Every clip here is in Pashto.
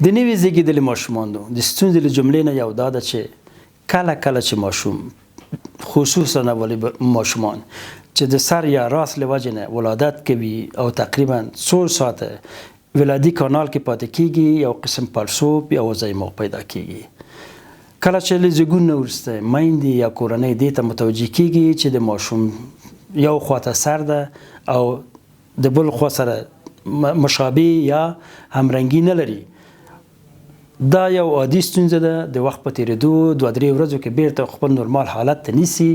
د نوي زیږیدلي ماشومانو د ستونزې له جملې نه یو دا ده چې کله کله چې ماشوم، خصوصا اولي ماشومان چې د سر یا راس له وجې نه ولادت کوي او تقریبا څو ساعته ولادي کانال کې پاتې کیږي، یو قسم پړسوب یا وزیموغ پیدا کیږي. کله چې له زیږون نه وروسته میندې یا کورنۍ دې ته متوجه کیږي چې د ماشوم یو خواته سر ده او د بل خوا سره مشابه یا همرنګي نه لري، دا یو عادي ستونزه ده. د وخت په تیریدو 2-3 ورځو کې بیرته خپل نورمال حالت ته نیسي،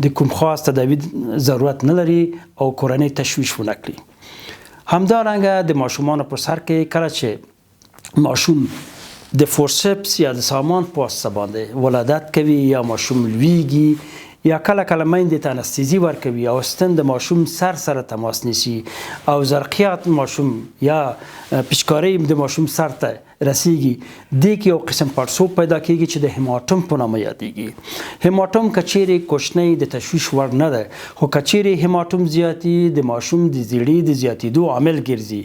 د کوم خاص تداوي ضرورت نه لري او کورنۍ تشویش ونه کړي. همدارنګه د ماشومانو په سر کې کله چې ماشوم د forceps یا د سامان په واسطه باندې ولادت کوي یا ماشوم لویږي یا کله کله میندې ته انستیزي ورکوي او ستن د ماشوم سر سره تماس نیسي او زرقیات ماشوم یا پیچکارۍ د ماشوم سر ته رسیږي، دې کې یو قسم پړسوب پیدا کیږي چې د hematome په نامه یادیږي. hematome که چیرې کوچنی د تشویش وړ نه ده، خو که چیرې hematome زیاتي د ماشوم د زیړي د زیاتیدو عامل ګرځي،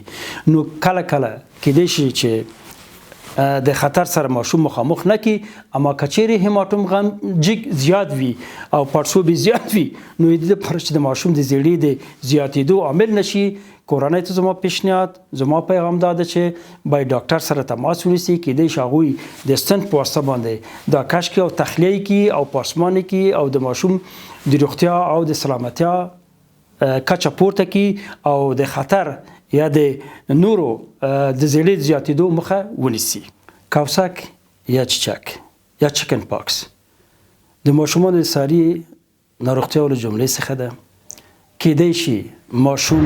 نو کله کله کیدای شي چې د خطر سره ماشوم مخامخ نه کی، اما که چیرې hematome غم جګ زیات وي او پړسوب زیات وي، نو د دې لپاره چې د ماشوم د زیړي د زیاتیدو عامل نشي، کورنۍ ته زما پیشنهاد، زما پیغام دا ده چې باید ډاکټر سره تماس ونیسي. کیدای شي هغوی د stent په واسطه باندې دا کش کړي او تخلیه کړي او پاسمان کړي او د ماشوم د روغتیا او د سلامتیا کچه پورته کړي او د خطر یا د نورو د زیړي زیاتېدو مخه ونیسي. کوسک یا چیچک یا chicken pox د ماشومانو د ساري ناروغتیاو له جملې څخه ده. کیدای شي ماشوم